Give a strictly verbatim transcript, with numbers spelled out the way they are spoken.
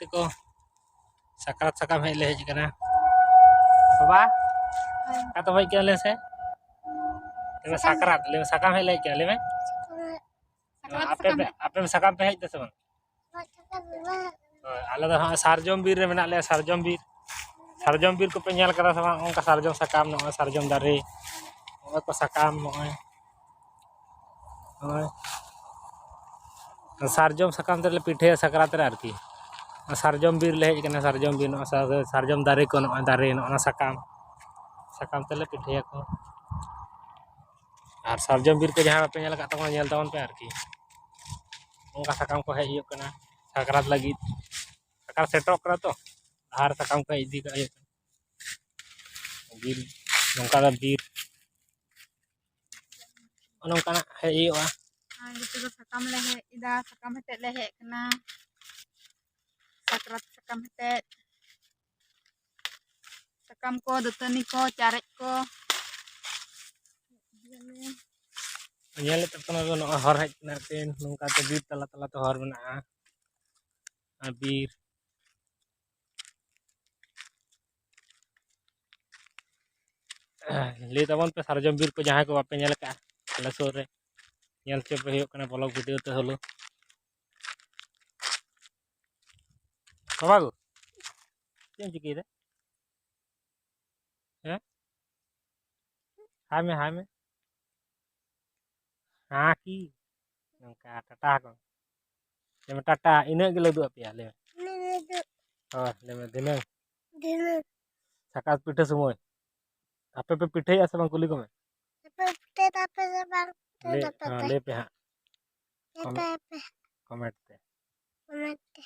ᱛᱮᱠᱚ ᱥᱟᱠᱨᱟᱛ ᱥᱟᱠᱟᱢ ᱦᱮᱡ ᱞᱮ ᱦᱮᱡ ᱟᱠᱟᱱᱟ᱾ ᱵᱟᱵᱟ, ᱚᱠᱟ ᱛᱮᱢ ᱦᱮᱡ ᱠᱟᱱᱟ ᱞᱟᱹᱭ ᱢᱮᱥᱮ? ᱞᱟᱹᱭ ᱢᱮ, ᱥᱟᱠᱨᱟᱛ, ᱞᱟᱹᱭ ᱢᱮ, ᱥᱟᱠᱟᱢ ᱦᱮᱡ ᱞᱮ ᱦᱮᱡ ᱠᱟᱱᱟ, ᱞᱟᱹᱭ ᱢᱮ᱾ ᱥᱟᱠᱨᱟᱛ ᱟᱯᱮ ᱥᱟᱠᱟᱢ ᱯᱮ, ᱦᱮᱡ᱾ ᱟᱯᱮ ᱥᱟᱠᱟᱢ ᱯᱮ ᱦᱮᱡ ᱫᱟ ᱥᱮ ᱵᱟᱝ? ᱦᱳᱭ, ᱟᱞᱮ ᱫᱚ ᱦᱟᱸᱜ ᱥᱟᱨᱡᱚᱢ ᱵᱤᱨ ᱨᱮ ᱢᱮᱱᱟᱜ ᱞᱮᱭᱟ, ᱥᱟᱨᱡᱚᱢ ᱵᱤᱨ᱾ ᱥᱟᱨᱡᱚᱢ ᱵᱤᱨ ᱠᱚᱯᱮ ᱧᱮᱞ ᱠᱟᱫᱟ ᱥᱮ ᱵᱟᱝ? ᱚᱱᱠᱟ ᱥᱟᱨᱡᱚᱢ ᱥᱟᱠᱟᱢ, ᱱᱚᱜᱼᱚᱭ ᱥᱟᱨᱡᱚᱢ ᱫᱟᱨᱮ, ᱱᱚᱜᱼᱚᱭ ᱠᱚ ᱥᱟᱠᱟᱢ, ᱱᱚᱜᱼᱚᱭ, ᱱᱚᱜᱼᱚᱭ᱾ ᱥᱟᱨᱡᱚᱢ ᱥᱟᱠᱟᱢ ᱛᱮᱞᱮ ᱯᱤᱴᱷᱟᱹᱭᱟ ᱥᱟᱠᱨᱟᱛ ᱨᱮ ᱟᱨᱠᱤ᱾ ᱥᱟᱨᱡᱚᱢ ᱵᱤᱨ ᱞᱮ ᱦᱮᱡ ᱟᱠᱟᱱᱟ, ᱥᱟᱨᱡᱚᱢ ᱵᱤᱨ, ᱱᱚᱜᱼᱚᱭ ᱥᱟᱨ-, ᱥᱟᱨᱡᱚᱢ ᱫᱟᱨᱮ ᱠᱚ, ᱱᱚᱜᱼᱚᱭ ᱫᱟᱨᱮ, ᱱᱚᱜᱼᱚ ᱱᱟ ᱥᱟᱠᱟᱢ, ᱥᱟᱠᱟᱢ ᱛᱮᱞᱮ ᱯᱤᱴᱷᱟᱹᱭᱟᱠᱚ᱾ ᱟᱨ ᱥᱟᱨᱡᱚᱢ ᱵᱤᱨ ᱠᱚ ᱡᱟᱦᱟᱸ ᱵᱟᱯᱮ ᱧᱮᱞ ᱟᱠᱟᱫ ᱛᱟᱵᱚᱱᱟ, ᱧᱮᱞ ᱛᱟᱵᱚᱱ ᱯᱮ ᱟᱨᱠᱤ᱾ ᱚᱱᱠᱟ ᱥᱟᱠᱟᱢ ᱠᱚ ᱦᱮᱡ ᱦᱩᱭᱩᱜ ᱠᱟᱱᱟ ᱥᱟᱠᱨᱟᱛ ᱞᱟᱹᱜᱤᱫ᱾ ᱥᱟᱠᱨᱟᱛ ᱥᱮᱴᱮᱨᱚᱜ ᱠᱟᱱᱟ ᱛᱚ, ᱟᱨ ᱥᱟᱠᱟᱢ ᱠᱚ ᱦᱮᱡ ᱤᱫᱤ ᱠᱟᱜ ᱦᱩᱭᱩᱜ ᱠᱟᱱᱟ᱾ ᱵᱤᱨ, ᱱᱚᱝᱠᱟ ᱫᱚ ᱵᱤᱨ, ᱱᱚᱜᱼᱚ ᱱᱚᱝᱠᱟᱱᱟᱜ ᱦᱮᱡ ᱦᱩᱭᱩᱜᱼᱟ᱾ ᱟᱨ ᱱᱤᱛᱚᱜ ᱫᱚ ᱥᱟᱠᱟᱢ ᱞᱮ ᱦᱮᱡ ᱮᱫᱟ, ᱥᱟᱠᱟᱢ ᱦᱮᱴᱮᱡ ᱞᱮ ᱦᱮᱡ ᱠᱟᱱᱟ᱾ ᱥᱟᱠᱨᱟᱛ ᱥᱟᱠᱟᱢ ᱦᱮᱴᱮᱡ, ᱥᱟᱠᱟᱢ ᱠᱚ, ᱫᱟᱹᱛᱟᱹᱱᱤ ᱠᱚ, ᱪᱟᱨᱮᱡ ᱠᱚ᱾ ᱧᱮᱞᱮᱫ ᱛᱟᱵᱚᱱᱟ ᱵᱚᱱ, ᱱᱚᱜᱼᱚᱭ ᱦᱚᱨ ᱦᱮᱡ ᱠᱟᱱᱟ, ᱟᱨᱠᱤ ᱱᱚᱝᱠᱟᱛᱮ ᱵᱤᱨ ᱛᱟᱞᱟ ᱛᱟᱞᱟᱛᱮ ᱦᱚᱨ ᱢᱮᱱᱟᱜᱼᱟ᱾ ᱟᱨ ᱵᱤᱨ, ᱞᱟᱹᱭ ᱛᱟᱵᱚᱱ ᱯᱮ ᱥᱟᱨᱡᱚᱢ ᱵᱤᱨ ᱠᱚ ᱡᱟᱦᱟᱸᱭ ᱠᱚ ᱵᱟᱯᱮ ᱧᱮᱞ ᱟᱠᱟᱫᱼᱟ, ᱟᱞᱮ ᱥᱩᱨ ᱨᱮ ᱧᱮᱞ ᱦᱚᱪᱚ ᱯᱮ ᱦᱩᱭᱩᱜ ᱠᱟᱱᱟ ᱵᱞᱚᱜ ᱵᱷᱤᱰᱤᱭᱳ ᱛᱮ ᱦᱳᱞᱳ᱾ ᱵᱟᱵᱟ ᱜᱳ, ᱪᱮᱫ ᱮᱢ ᱪᱤᱠᱟᱹᱭᱮᱫᱟ? ᱦᱮᱸ? ᱦᱟᱭ ᱢᱮ, ᱦᱟᱭ ᱢᱮ᱾ ᱦᱮᱸ ᱠᱤ? ᱱᱚᱝᱠᱟ ᱴᱟᱴᱟ ᱟᱠᱚ᱾ ᱞᱟᱹᱭ ᱢᱮ, "ᱴᱟᱴᱟ", ᱤᱱᱟᱹᱜ ᱜᱮᱞᱮ ᱩᱫᱩᱜ ᱟᱯᱮᱭᱟ, ᱞᱟᱹᱭ ᱢᱮ᱾ ᱤᱱᱟᱹᱜ ᱜᱮ ᱩᱫᱩᱜ᱾ ᱦᱳᱭ, ᱞᱟᱹᱭ ᱢᱮ, "ᱫᱷᱤᱱᱟᱹᱝ, ᱫᱷᱤᱱᱟᱹᱝ ᱥᱟᱠᱨᱟᱛ ᱯᱤᱴᱷᱟᱹ ᱥᱚᱢᱚᱭ ᱟᱯᱮ ᱯᱮ ᱯᱤᱴᱷᱟᱹᱭᱟ ᱥᱮ ᱵᱟᱝ?" ᱠᱩᱞᱤ ᱠᱚᱢᱮ᱾ ᱟᱯᱮ ᱯᱤᱴᱷᱟᱹᱭ ᱫᱟᱯᱮ ᱥᱮ ᱵᱟᱝ? ᱞᱟᱹᱭ, ᱯᱤᱴᱷᱟᱹᱭ ᱫᱟᱯᱮ ᱦᱮᱸ, ᱛᱚ? ᱞᱟᱹᱭ ᱯᱮ ᱦᱟᱸᱜ᱾ ᱞᱟᱹᱭ ᱠᱚᱢ-, ᱯᱮ ᱟᱯᱮ᱾ ᱠᱚᱢᱮᱱᱴ ᱛᱮ᱾ ᱠᱚᱢᱮᱱᱴ ᱛᱮ᱾